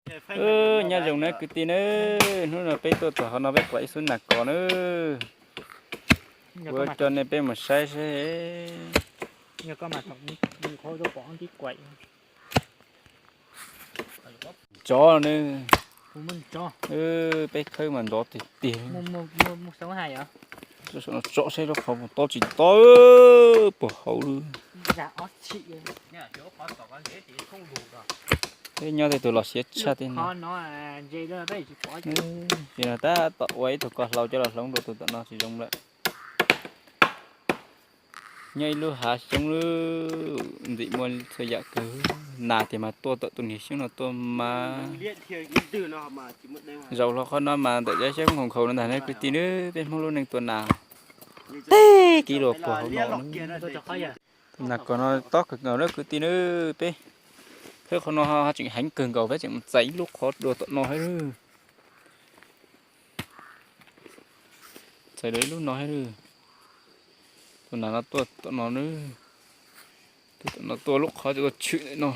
Nyob zoo nawb kwv tij nawb, hnub no peb tuaj txog qhov no peb pom ib xub nas kos nawb. Kuv coj nej peb mus saib seb. Tsov nawb. Peb khawb mas nrov tiag tiag. Tsom saib lub qhov mus tob tsis tob puag hauv lawm. Peb nyob tej tus los siav tshaj tej no. Ces no tab tom ua ib tug ko hlau coj los hloov rau tus tom no tsis zoo lawm. Nyob ib lub hav xyoob lub ntxim muaj txhua yam kawg. Nas tiag mas tuaj tawm tus niag xyoob no tuaj mas. Zaum hlo qhov no mas ntawm cov xyoob nkhaus nkhaus no ntag ne kwv tij nawb, peb Hmoob lub neej tua nas teb kiv luag puag hauv no. Tus nas kos no tob kawg nkaus na kwv tij nawb, peb khawb qhov no tseem heev kawg nkaus, peb tseem mus txais ib lub qhov dua tom no thiab. Txais dua ib lub no thiab. Tus nas no tuaj tom no nawb, tuaj tom no tuaj lub qhov tuaj tshwm ntawm no.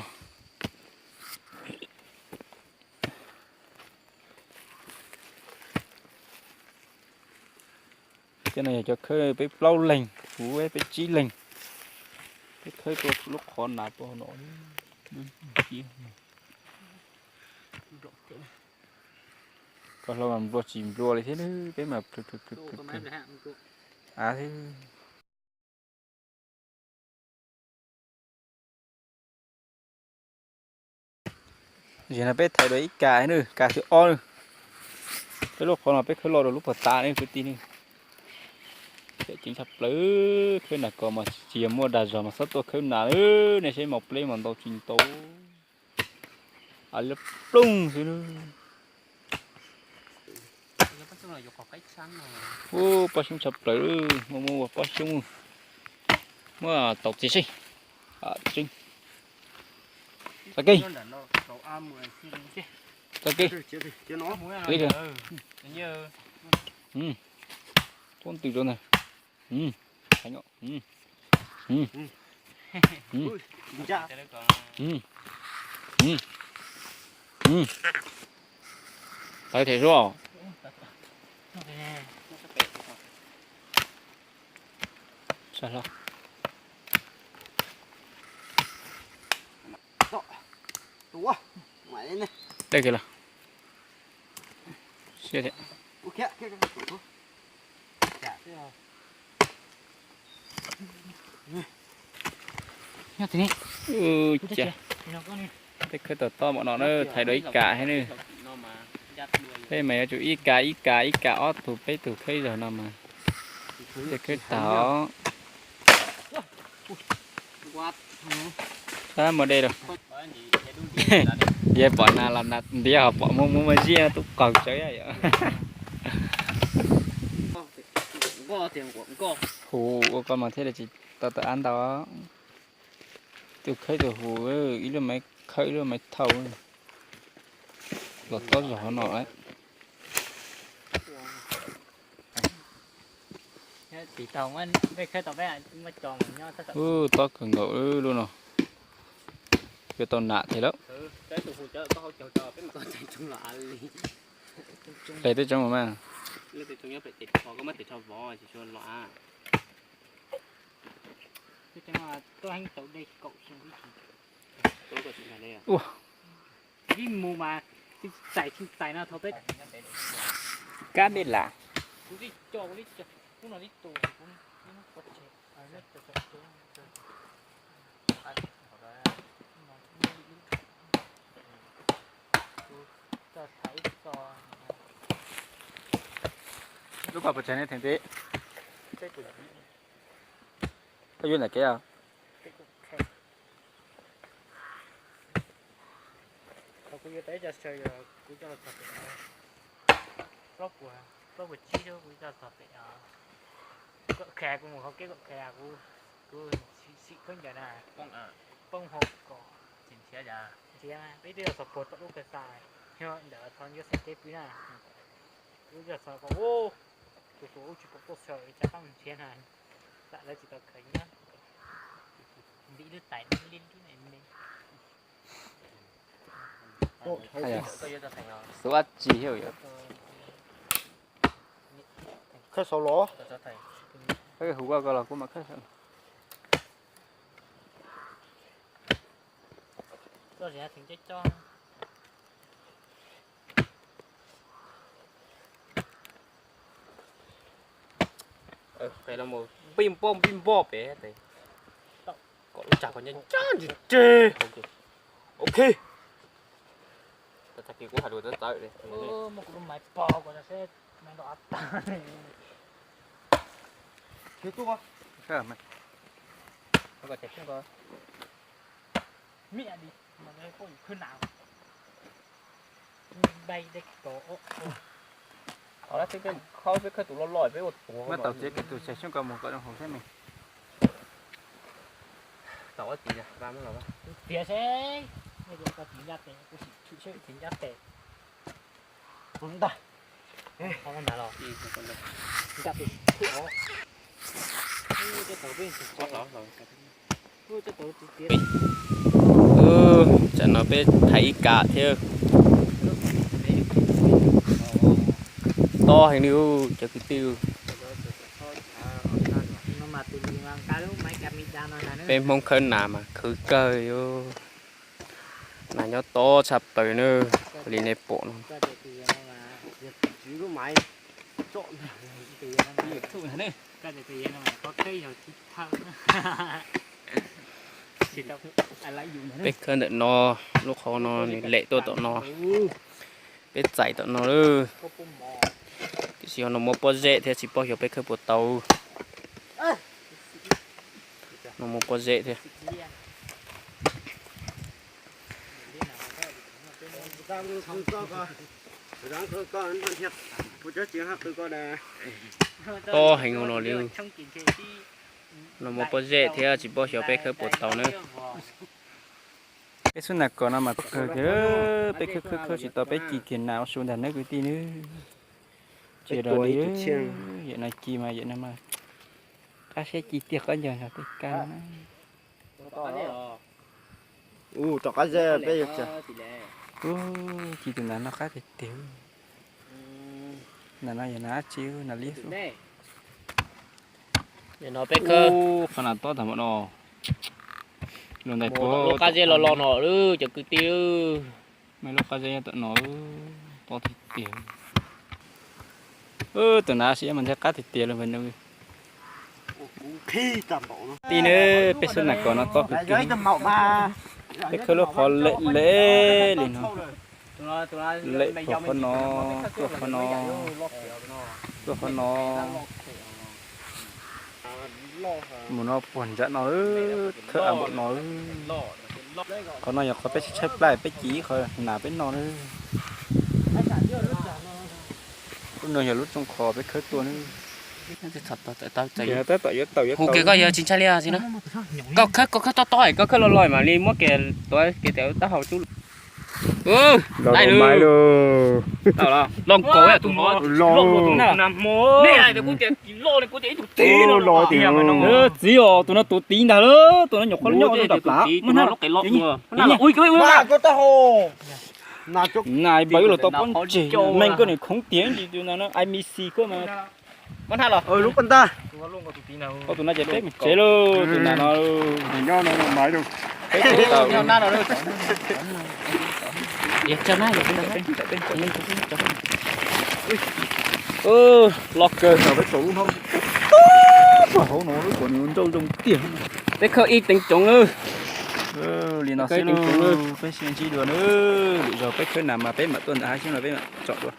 Cov no yog cov khawb peb plaub leeg, kuv peb tsib leeg. Peb khawb tuaj lub qhov nas tuaj no. Ko hlau mas nplua tsis nplua li thiab, peb mas plhws plhws plhws plhws plhws av thiab. Zaum no peb thaiv dua ib kas na, kas thib ob na. Peb lub qhov no peb khawb los rau lub puag ta ne kwv tij ne. Peb ceev tshaj plaws, khawb nas kos mas tsis yog muaj dag zog mas txhob tuaj khawb nas, nej saib mas pleb mas ntau tsis ntau. Av liab ploog xwb. Ub, pob xyoob tshaj plaws, muaj muaj ua pob xyoob. Muab tau txiv seb. Txoj kev, txoj kev, li kawg. Tuab ntws rau ntag. Tawv thiab suab. Dej kiag los. Siab thiab. Ua cas peb khawb tau tob npaum no na, thaiv dua ib kas thiab ne. Peb mas yuav tsum ib kas ib kas ib kas ob tug peb tug khawb ib zaug no mas thiaj khawb tag. Tab muaj dej lawm. Yog pom nas los nas ntiav, ho pom muaj muaj muaj ziab tub qaug tsawv yom. Hu ua ko mas thiaj li tsis tau tawm av ntau. Tus khawb tus hu, ib lub maiv khawb ib lub maiv thauj. Los tob zog hauv no lawm. Ub, tob kawg nkaus lub no. Yuav tau nam thiab lawm. Hle tej tsoov mas. Ua, ib mus mas txais txais no thaum peb kab peb lam. Kuv tib co, kuv tib co, kuv no tib tus, kuv pov tseg. Lub ko pov tseg ne Theem tij? Koj yuav ntawm kev os? Thaum kuv yuav tau ib co saw yog kuv coj los txog pem plaub puas, plaub puas tsib xwb kuv coj los txog pem. Kom khe kuv mus qhov kev kom khe kuv, kuv sim khawb ncaws na, poob hauv kom nrhiav, peb twb yog txog puag tom lub kawg xa, yog ntawd txog ncuav xeem kev pw na, kuv yog txog kom ub, tus tus ub tsis pom tuaj saw li cas qab mus nrhiav na, xam lawv tsis tau khaws nyob, ntim lub tais li li ne. Xub ab tsi thiab yom. Khawb saud los. Hu ua ko los kuv mam khawb saud. Pij npoj pij npoj pem tes. Kom lub tsam kom nyob ntsab ntseg ntseg. Ok. Tag kis kuv hais lus txawv txawv li. Muab kuv lub maiv pov kom seb maiv nrov tas. Miaj li, mas poj yus khawb nas. Bai dej ko. Qhov lab teb peb khawb, peb khawb tus loj loj peb ua tuav. Muab tau txiav kiag tus xyoob ko mus kom zoo haus thiab me. Tau ob tis, txiav seb, kuv tiv ncaj tes, kuv sim tshwm seb tiv ncaj tes. Ntag. Ntag los. Ncaj tes. Tsam no peb thaiv ib kam thiab. Tob heev li cov kwv tij. Peb Hmoob khawb nas mas khwv kawg li. Nas nyob tob tshaj plaws na, li nej pom no. Peb khawb ntawm no, lub qhov no nws lem tuaj tom no, peb txais tom no lawm. Tiam sis ho no muaj pob zeb thiab, tsis paub xyov peb khawb puas tau. No muaj pob zeb thiab. Tob heev no li. No muaj pob zeb thiab, tsis paub xyov peb khawb puas tau nawb. Peb xub nas kos no mas kawg kiag, peb khawb khawb khawb tsis tau, peb ci kiag nas ua su ntag nawb kwv tij nawb. Tsis rau li, yam no ci mas yam no mas qab siab ci tiag, qab ncaug nrog tej kab no na. Tom qab ze peb yuav tsa. Ub, ci tus nas no qab tiag tiag. Nas no yog nas dab tsi, nas liab xwb. Qhov nas tob tag npaum no. Lub qab zeb los los no lawm cov kwv tij. Muaj lub qab zeb nyob tom no, tob tiag tiag. Tus nas siab mas nthe qab tiag tiag li. Tij ne, peb xub nas kos no tob kawg kiag. Peb khawb lub qhov lem lem li no. Lem puag qhov no, tuaj qhov no, tuaj qhov no. Mus no puag ntsab no, khawb a npaum no. Qhov no yog qhov peb tshaib tshaib plab, peb ci ib qho nas peb noj na. Lub no yog lub rooj qhov peb khawb tuaj na. Hu kiag koj yog tsis ntshai li xwb na. Koj khawb, koj khawb tob tob, koj khawb loj loj mam li muab kiag tuav kiag tes taub hau cub. Txiv os, tus no tus tid ntag lawm, tus no nyuam qhuav nyob rau nram plab. Muab hnab los. Nas npawg wb los tau pob ntseg, meej koj nim khoov tiag ntsis tus no, I M C koj mas. Lub paj ntaj. Tus no ces peb mus tsev lauj, tus nas no. Los kawg. Peb hauv no lub kom nws ua nrauj zoo tiag. Peb khawb ib teev tsoov lawm. Li no xwb lauj, peb sib ntsib dua na. Lwm zaus peb khawb nas mas peb mam tuaj ntawm hab xyoob no peb mam tsom dua.